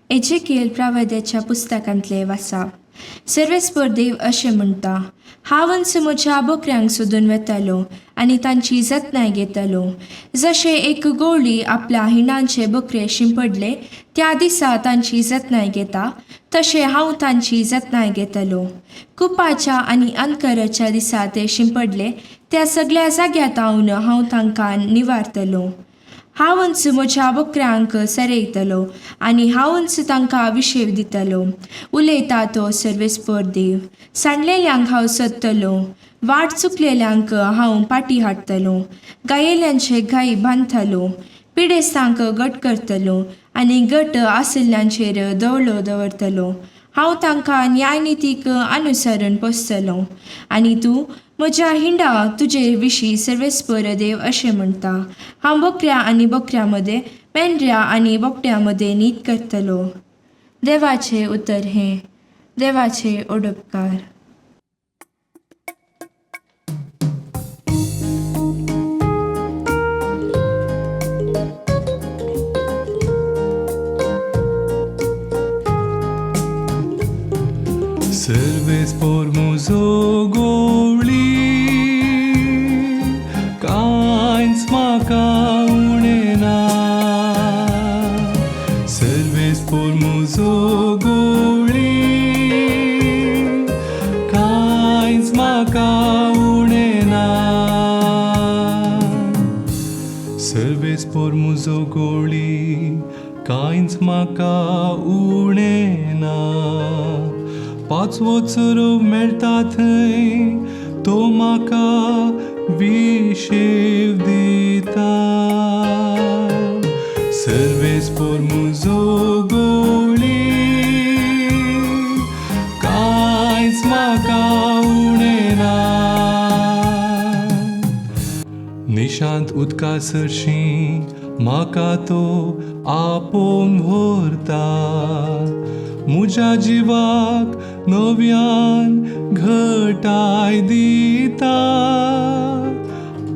Ezekiel प्रावद्याच्या पुस्तकांतलें वाचप. सर्वेस्पर देव अशें म्हणटा, हांवच म्हज्या बकऱ्यांक सोदून वेतालो आनी तांची जतनाय घेतालो. जशें एक गवळी आपल्या हिंडांचे बकरे शिंपडले त्या दिसा तांची जतनाय घेता, तशें हांव तांची जतनाय घेतलो. कुपाच्या आनी अंतकराच्या दिसा ते शिंपडले त्या सगळ्या जाग्यांत हांव तांकां निवारतलो. हांवच म्हज्या बकऱ्यांक सरयतलो आनी हांवच तांकां विशेव दितलो. उलयता तो सर्वेस्पर देव. सांडलेल्यांक हांव सोदतलो, वाट चुकलेल्यांक हांव पाटी हाडटलो, गायेल्यांचे गाय बांदतलो, पिडेस्तांक गट करतलो आनी गट आशिल्ल्यांचेर दवलो दवरतलो. हांव तांकां न्यायनितीक अनुसरून पोसतलो. आनी तूं म्हज्या हिंडा तुजे विशीं सर्वेस्पर देव अशें म्हणटा, हांव बकऱ्या आनी बकऱ्यां मदें, मेंढऱ्या आनी बोकड्यां मदें नीत करतलो. देवाचें उतर हें. देवाचे ओडपकार. सर्वेस्पर म्हजो गवळी, कांयच म्हाका उणें ना. सर्वेस्पर म्हजो गवळी, कांयच म्हाका उणें ना. सर्वेस्पर म्हजो गवळी, कांयच म्हाका उणें ना. पांचवो चरव मेळटा थंय तो म्हाका विशेव दिता. सर्वेस्पर म्हजो गवळी, कांयच म्हाका उणें ना. निशांत उदका सरशीं म्हाका तो आपोवन व्हरता. म्हज्या जिवाक नव्यान घटाय दिता.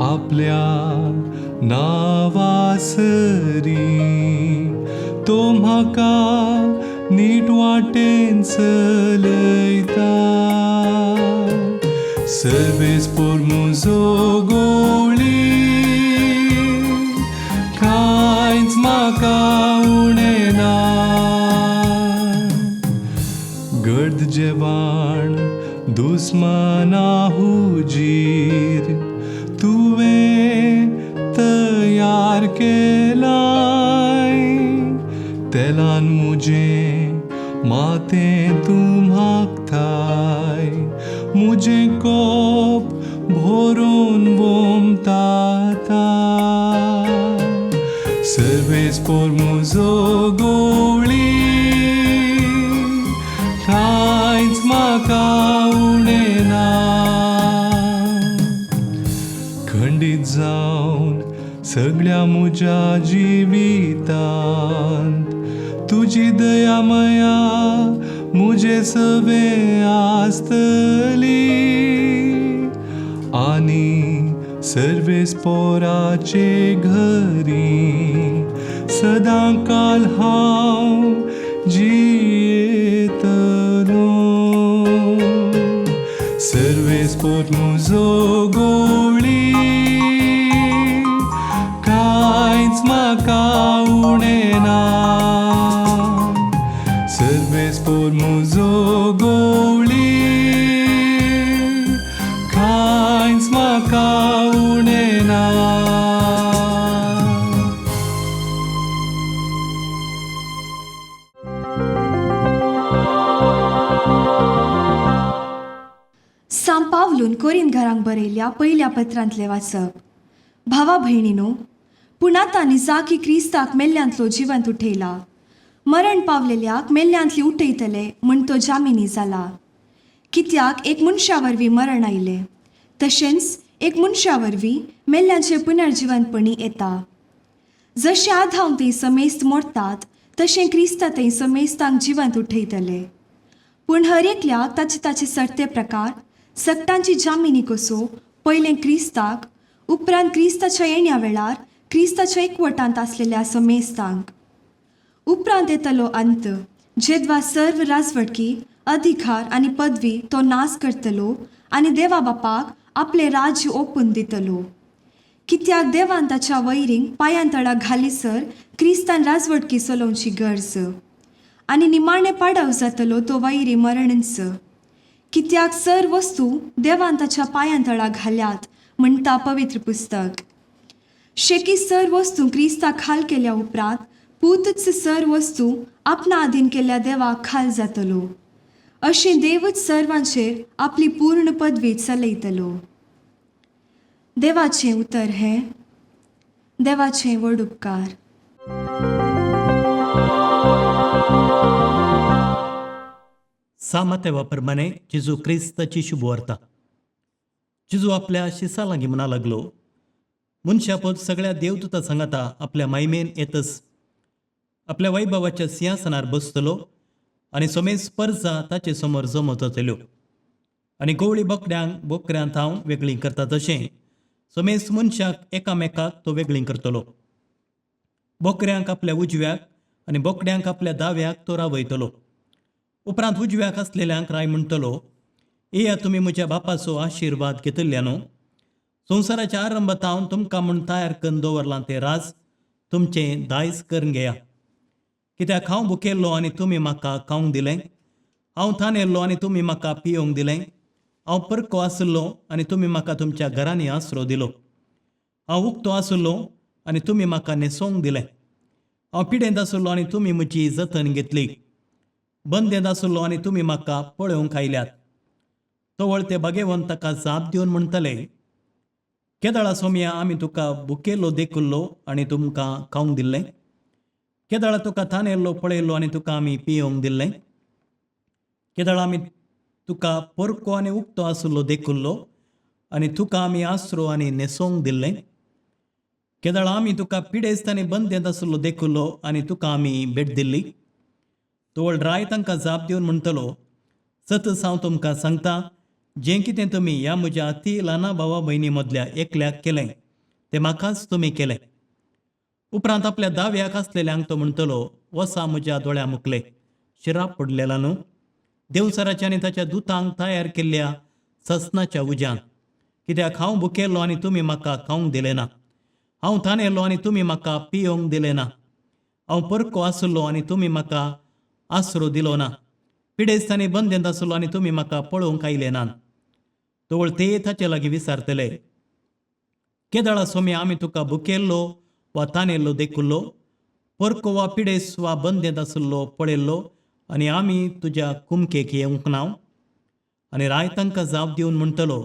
आपल्या नांवासरी तो म्हाका नीट वाटेन चलयता. सर्वेस्पर म्हजो गवळी, कांयच म्हाका उणें ना. गर्द जेवण दुस्माना हुजीर तुवें तयार केलाय. तेलान म्हजें माथें तूं म्हाकताय, म्हजें कोप भरून वोमताता. सर्वेस्पर म्हजो गवळी, कांयच म्हाका उणें ना. खंडीत जावन सगळ्या म्हज्या जिवितांत तुजी दया माया म्हजे सवें आसतली. आनी सर्वेस्पराचे घरी सदां काल हांव जियेतलो. सर्वेस्पर म्हजो गवळी, कांयच म्हाका उणें ना. सर्वेस्पर म्हजो गवळी, कांयच म्हाका उणें ना. सांत पावलून कोरीन घरांक बरयल्या पयल्या पत्रांतलें वाचप. भावा भयणीनो, पूण आतां निजाकी क्रिस्ताक मेल्ल्यांतलो जिवंत उठयला. मरण पावलेल्याक मेल्ल्यांतली उठयतले म्हण तो जामिनी जाला. कित्याक एक मनशा वरवीं मरण आयलें, तशेंच एक मनशा वरवीं मेल्ल्यांचें पुनर्जिवंतपणी येता. जशें आदांव थंय समेस्त मोडटात, तशें क्रिस्ता थंय समेस्तांक जिवंत उठयतले. पूण हर एकल्याक ताचे ताचे सरते प्रकार सगटांची जामिनी कसो पयलें क्रिस्ताक, उपरांत क्रिस्ताच्या येण्या वेळार क्रिस्ताच्या एकवटांत आसलेल्या समेस्तांक. उपरांत येतलो अंत, जेदवा सर्व राजवटकी, अधिकार आनी पदवी तो नाश करतलो आनी देवा बापाक आपलें राज्य ओपून दितलो. कित्याक देवान ताच्या वैरींक पांयां तळा घालीसर क्रिस्तान राजवटकी चलोवची गरज. आनी निमाणें पाडाव जातलो तो वैरी मरणच. कित्याक सर्व वस्तू देवान ताच्या पांयां तळा घाल्यात म्हणटा पवित्र पुस्तक. शेकी सर्व वस्तू क्रिस्ता खाल केल्या उपरांत पूतच सर्व वस्तू आपणा आधीन केल्ल्या देवाक खाल जातलो. अशें देवच सर्वांचेर आपली पूर्ण पदवी चलयतलो. देवाचें उतर हें. देवाचें व्हड उपकार. सामतेवा प्रमाणे जेजू क्रिस्ताची शुभवार्ता. जेजू आपल्या शिसा लागीं म्हणा लागलो, मनशापद सगळ्या देवदूता सांगाता आपल्या मायमेन येतच आपल्या वैभवाच्या सिंहासनार बसतलो आनी समेज परजा ताचे समोर जमत वतल्यो आनी गवळी बोकड्यांक बोकड्यांत हांव वेगळीं करता तशें समेज मनशाक एकामेकाक तो वेगळीं करतलो. बोकऱ्यांक आपल्या उजव्याक आनी बोकड्यांक आपल्या दाव्याक तो रावयतलो. उपरांत उजव्याक आसलेल्यांक राय म्हणटलो, येया तुमी म्हज्या बापाचो आशिर्वाद घेतल्या न्हू, संवसाराच्या आरंभात हांव तुमकां म्हूण तयार करून दवरलां तें राज तुमचें दायज करून घेया. कित्याक हांव भुकेल्लो आनी तुमी म्हाका खावंक दिलें, हांव तानेल्लो आनी तुमी म्हाका पियोवंक दिलें, हांव परको आशिल्लो आनी तुमी म्हाका तुमच्या घरांनी आसरो दिलो, हांव उक्तो आशिल्लो आनी तुमी म्हाका न्हेसोवंक दिलें, हांव पिडेंत आशिल्लो आनी तुमी म्हजी जतन घेतली, बंदेंत आशिल्लो आनी तुमी म्हाका पळोवंक आयल्यात. तवळ ते बागेवन ताका जाप दिवन म्हणटले, केदळा सोमया आमी तुका भुकेल्लो देखुल्लो आनी तुमकां खावंक दिल्लें, केदळा तुका तानेल्लो पळयल्लो आनी तुका आमी पियोवंक दिल्लें, केदळा आमी तुका परको आनी उक्तो आशिल्लो देखुल्लो आनी तुका आमी आसरो आनी न्हेसोवंक दिल्लें, केदळा आमी तुका पिडेस्त आनी बंदेंत आशिल्लो देखुल्लो आनी तुका आमी भेट दिल्ली. तवळ राय तांकां जाप दिवन म्हणटलो, सतच हांव तुमकां सांगता, जें कितें तुमी ह्या म्हज्या अती ल्हाना भावा भयणी मदल्या एकल्याक केलें तें म्हाकाच तुमी केलें. उपरांत आपल्या दाव्याक आसलेल्यांक तो म्हणटलो, वसा म्हज्या दोळ्या मुखले शिराप पडलेला न्हू, देवसराच्या आनी ताच्या दुतांक तयार केल्ल्या ससनाच्या उज्यान, कित्याक हांव भुकेल्लो आनी तुमी म्हाका खावंक दिलें ना, हांव तानेल्लो आनी तुमी म्हाका पियोवंक दिलें ना, हांव परको आशिल्लो आनी तुमी म्हाका आसरो दिलो ना, पिडेस्त आनी बंदेंत आशिल्लो आनी तुमी म्हाका पळोवंक आयले नात. तवळ ते ताचे लागीं विचारतले, केदळा सोम्या आमी तुका भुकेल्लो वा तानेल्लो देखुल्लो, परको वा पिडेस वा बंदेंत आशिल्लो पळयल्लो आनी आमी तुज्या कुमकेक येवंक ना? आनी राय तांकां जाप दिवन म्हणटलो,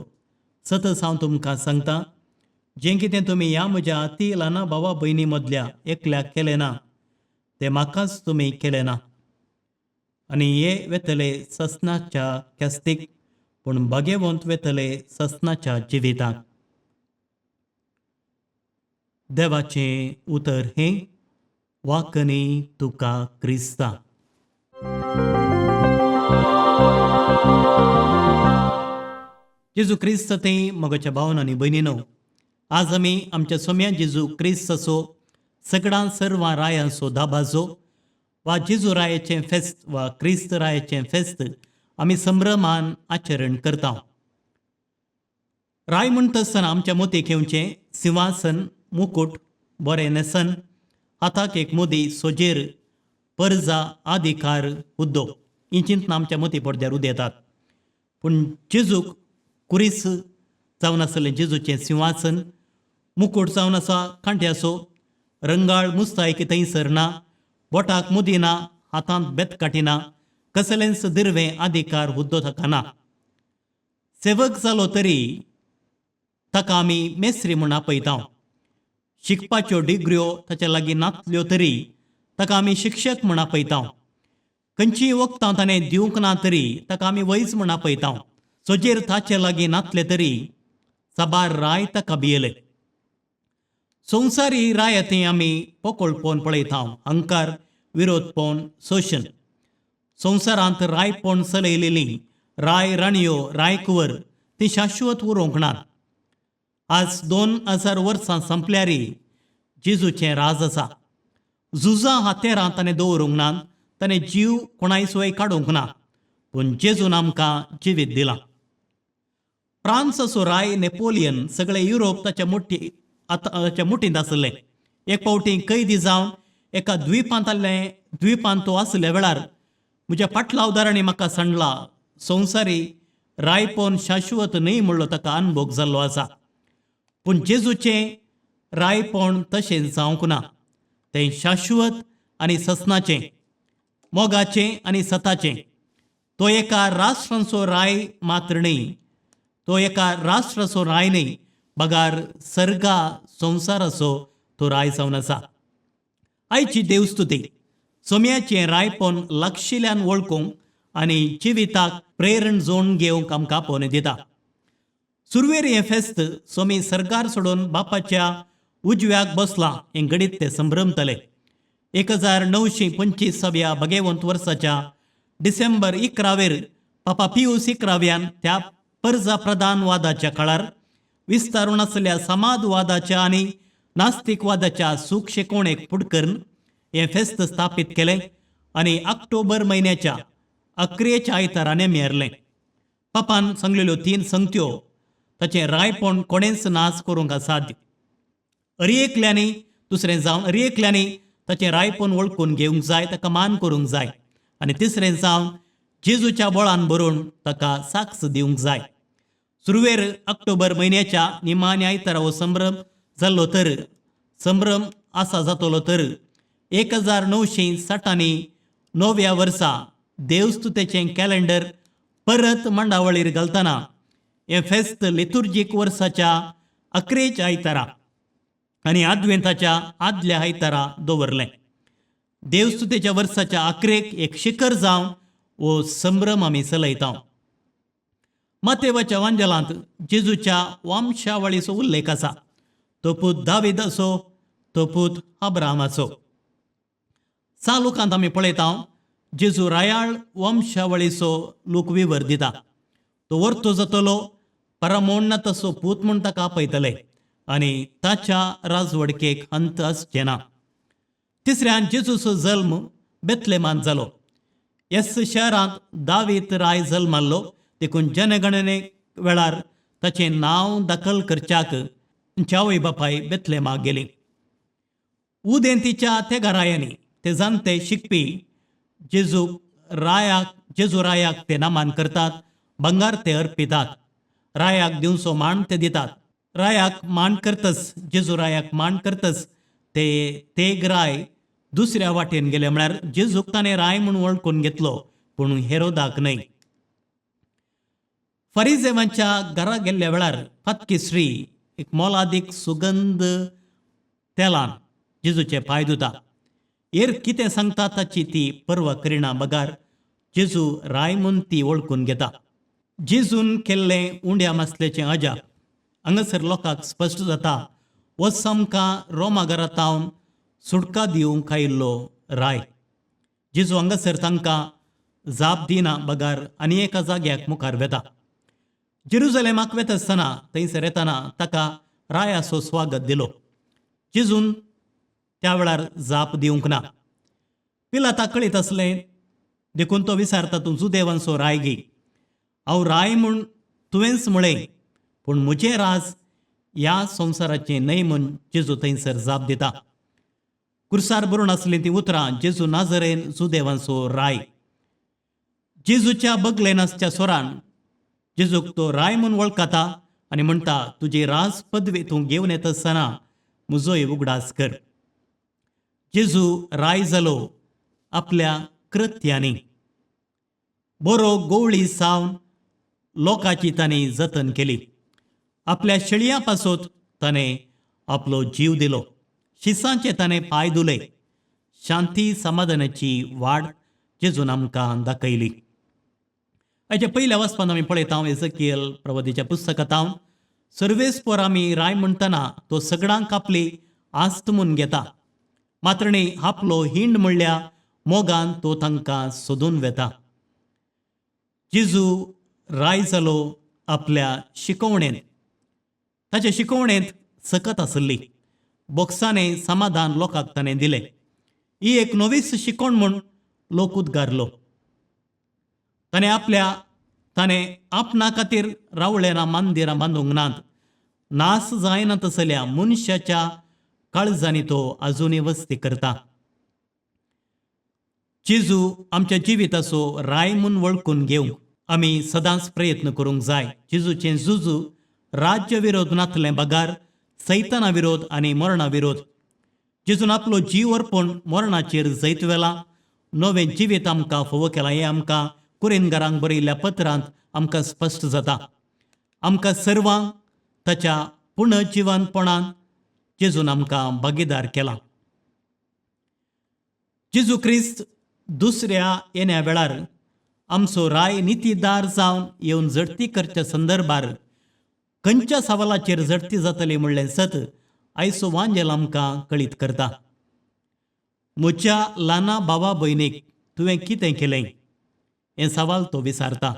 सतच हांव तुमकां सांगता, जें कितें तुमी ह्या म्हज्या अती ल्हाना भावा भयणी मदल्या एकल्याक केलें ना तें म्हाकाच तुमी केलें ना. आनी हे वेतले ससनाच्या ख्यास्तीक, पूण भाग्यवंत वेतले ससनाच्या जिविताक. देवाचें उतर हें. वाकनी तुका क्रिस्ता. जेजू क्रिस्त ते मोगाच्या भावन आनी भयणीनो, आज आमी आमच्या सोम्या जेजू क्रिस्ताचो सगळ्यां सर्वां रायांचो दाबाजो वा जेजू रायाचें फेस्त वा क्रिस्त रायाचें फेस्त आमी संभ्रमान आचरण करता. राय म्हणटा आसतना आमच्या मोतीक येवचें सिंहासन, मुकूट, बरें न्हेसन, हाताक एक मोदी, सोजेर, परजा, अधिकार, हुद्दो ही चिंतना आमच्या मोती पडद्यार उदेतात. पूण जेजूक कुरीस जावन आसलें जेजूचें सिंहासन, मुकूट जावन आसा कांट्याचो, रंगाळ मुस्तायकी थंयसर ना, बोटाक मुदी ना, हातांत बेतकाटी ना, कसलेंच दिर्वें अधिकार हुद्दो ताका ना. सेवक जालो तरी ताका आमी मेस्त्री म्हूण आपयता. शिकपाच्यो डिग्र्यो ताच्या लागीं नातल्यो तरी ताका आमी शिक्षक म्हूण आपयता. खंयचीय वखदां ताणें दिवंक ना तरी ताका आमी वैज म्हूण आपयता. सोजेर ताचे लागीं नातले तरी साबार राय ताका भियेले. संवसारी रायती आमी पोकोळपोवन पळयता, अहंकार, विरोधपण, शोशण. संवसारांत रायपण चलयलेली राय राणयो, रायकुंवर ती शाश्वत उरोवंक नात. आज 2000 वर्सां संपल्यारी जेजूचें राज आसा. झुजां हातेरां ताणें दवरूंक ना, ताणें जीव कोणाय सोय काडूंक ना, पूण जेजून आमकां जिवीत दिलां. फ्रांसाचो राय नेपोलियन सगळे युरोप ताच्या मुठी ताच्या मुठींत आसलें. एक फावटी कैदी जावन एका द्विपांत द्विपांत तो आसल्या वेळार म्हज्या पाटलावदारांनी म्हाका सांडला, संवसारी रायपोन शाश्वत न्हय म्हणलो ताका अनभोग जाल्लो आसा. पूण जेजूचें रायपण तशें जावंक ना. तें शाश्वत आनी ससनाचें, मोगाचें आनी सताचें. तो एका राष्ट्रांचो राय मात्र न्हय, तो एका राष्ट्राचो राय न्हय, बगार सर्गा संवसाराचो तो राय जावन आसा. आयची देवस्तुती सोम्याचें रायपण लागशिल्ल्यान वळखूंक आनी जिविताक प्रेरण जोडून घेवंक आमकां आपोवणें दिता. सुरवेर हें फेस्त सोमी सरकार सोडून बापाच्या उजव्याक बसलां हें गणीत ते संभ्रमतले. 1925व्या भगेवंत वर्साच्या डिसेंबर 11वेर पापा पियूस 11व्यान त्या परजा प्रधानवादाच्या काळार विस्तारून आसल्या समाजवादाच्या आनी नास्तिकवादाच्या सूख शिकोवणेक फुडकरून हें फेस्त स्थापीत केलें आनी ऑक्टोबर म्हयन्याच्या अक्रेच्या आयतारा नेमेरलें. पापान सांगलेल्यो 3 संगत्यो ताचें रायपण कोणेंच नाच करूंक असाध्य. अरी एकल्यांनी दुसरें जावन अरी एकल्यांनी ताचें रायपण वळखून घेवंक जाय, ताका मान करूंक जाय, आनी तिसरें जावन जेजूच्या बळान भरून ताका साक्ष दिवंक जाय. सुरवेर ऑक्टोबर म्हयन्याच्या निमाण्या आयतारा हो संभ्रम जाल्लो तर संभ्रम आसा जातलो तर 1960नी 9व्या वर्सा देवस्तुतेचें कॅलेंडर परत मांडावळीर घालतना हें फेस्त लितुर्जीक वर्साच्या अकरेच्या आयतारा आनी आदवेंताच्या आदल्या आयतारा दवरलें. देवस्तुतेच्या वर्साच्या अकरेक एक शिखर जावन हो संभ्रम आमी चलयता. मातेवाच्या वांजलांत जेजूच्या वंशावळीचो उल्लेख आसा. तो पूत दावीदाचो, तो पूत अब्रामाचो. चालुकांत आमी पळयता जेजू रायाळ वंशावळीचो लोक विवर दिता. तो वर्तो जातलो, परमोन्नताचो पूत म्हूण ताका आपयतले आनी ताच्या राजवडकेक अंत आसचें ना. तिसऱ्यान जेजूचो जल्म बेतलेमांत जालो. एस शहरांत दावीत राय जल्माल्लो, देखून जनगणने वेळार ताचें नांव दाखल करच्याक आवय बापाय बेतलेमाक गेली. उदेंतीच्या त्या घरायांनी ते जाणटे शिकपी जेजू रायाक जेजू रायाक ते नामान करतात, भंगार ते अर्पितात, रायाक दिवचो मान ते दितात. रायाक मान करतच, जेजू रायाक मान करतच ते तेग राय दुसऱ्या वाटेन गेले. म्हळ्यार जेजूक ताणें राय म्हूण वळखून घेतलो, पूण हेरोदाक न्हय. फरिजेवांच्या घरा गेल्ल्या वेळार फातकी स्त्री एक मोलादीक सुगंध तेलान जेजूचे पांय धुता. हेर कितें सांगता ताची ती पर्वा करिना, बगार जेजू राय म्हूण ती वळखून घेता. जेजून केल्लें उंड्या मासल्याचें अजाप हांगासर लोकांक स्पश्ट जाता, हो सामकां रोमा घरा तावन सुटका दिवंक आयिल्लो राय. जेजू हांगासर तांकां जाप दिना, बगार आनी एका जाग्याक मुखार वेता. जेरुजलेमाक वेता आसतना थंयसर येतना ताका रायाचो स्वागत दिलो. जेजून त्या वेळार जाप दिवंक ना. पिलाता कळीत आसलें, देखून तो विचारता, तूं जुदेवांचो राय गी? हांव राय म्हूण तुवेंच म्हळें, पूण म्हजें राज ह्या संवसाराचें न्हय म्हूण जेजू थंयसर जाप दिता. कुर्सार बरोवन आसलीं तीं उतरां, जेजू नाजरेन जुदेवांचो राय. जेजूच्या बगलेन आसच्या स्वरान जेजूक तो राय म्हूण वळखता आनी म्हणटा, तुजी राज पदवी तूं घेवन येता आसतना म्हजोय उगडास कर. जेजू राय जालो आपल्या कृत्यांनी. बरो गोवळी सावन लोकांची तांणी जतन केली. आपल्या शेळयां पासत ताणें आपलो जीव दिलो. शिसांचे ताणें पांय धुले. शांती समाधानाची वाड जेजून आमकां दाखयली. हाच्या पयल्या वाचपान आमी पळयता एजकियल प्रवादीच्या पुस्तकांत, सर्वेस्पोर आमी राय म्हणटना तो सगळ्यांक आपली आस्त म्हूण घेता, मात्र न्ही आपलो हिंड म्हणल्या मोगान तो तांकां सोदून वेता. जेजू राय जालो आपल्या शिकवणेन. ताचे शिकवणेंत सकत आसली. बोक्सांनी समाधान लोकांक ताणें दिलें. ही एक नवीच शिकवण म्हूण लोक उद्गारलो. ताणें आपल्या ताणें आपणा खातीर रावले ना, मंदिरां बांदूंक नात. नास जायना तसल्या मनशाच्या काळजांनी तो अजुनूय वस्ती करता. जेजू आमच्या जिविताचो राय म्हूण वळखून घेवंक आमी सदांच प्रयत्न करूंक जाय. जेजूचें जुजू राज्य विरोध नातलें बगार सैताना विरोध आनी मरणा विरोध. जेजून आपलो जीव अर्पण मरणाचेर जैत वेला, नवें जिवीत आमकां फावो केलां हें आमकां कुरेनगरांक बरयल्ल्या पत्रांत आमकां स्पश्ट जाता. आमकां सर्वांक ताच्या पुनर्जिवनपणान जेजून आमकां भागीदार केलां. जेजू क्रिस्त दुसऱ्या येण्या वेळार आमचो राय नितीदार जावन येवन झडती करच्या संदर्भार खंयच्या सवालाचेर झडती जातली म्हणलें सत आयचो वांजेल आमकां कळीत करता. म्हज्या ल्हाना भावा भयणीक तुवें कितें केलें हें सवाल तो विचारता.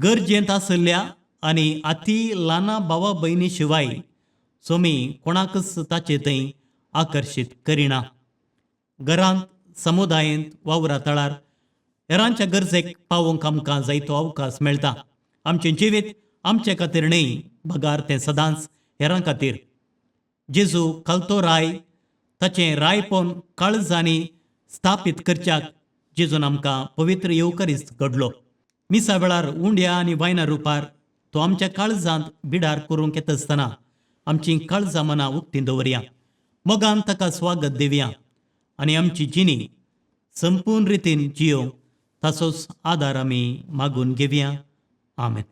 गरजेंत आशिल्ल्या आनी अती ल्हाना भावा भयणी शिवाय सोमी कोणाकच ताचे थंय आकर्शीत करिना. घरांत, समुदायेंत, वावरा तळार हेरांच्या गरजेक पावोवंक आमकां जायतो अवकाश मेळटा. आमचें जिवीत आमचे खातीर न्हय, बगार तें सदांच हेरां खातीर. जेजू खालतो राय, ताचें रायपण काळजांनी स्थापीत करच्याक जेजून आमकां पवित्र येवकरीच घडलो. मिसा वेळार उंड्या आनी वायना रुपार तो आमच्या काळजांत बिडार करूंक येता आसतना आमचीं काळजां मनां उक्तीं दवरया, मोगान ताका स्वागत दिवया आनी आमची जिणी संपूर्ण रितीन जियोवंक ताचोच आदार आमी मागून घेवया. आमेन.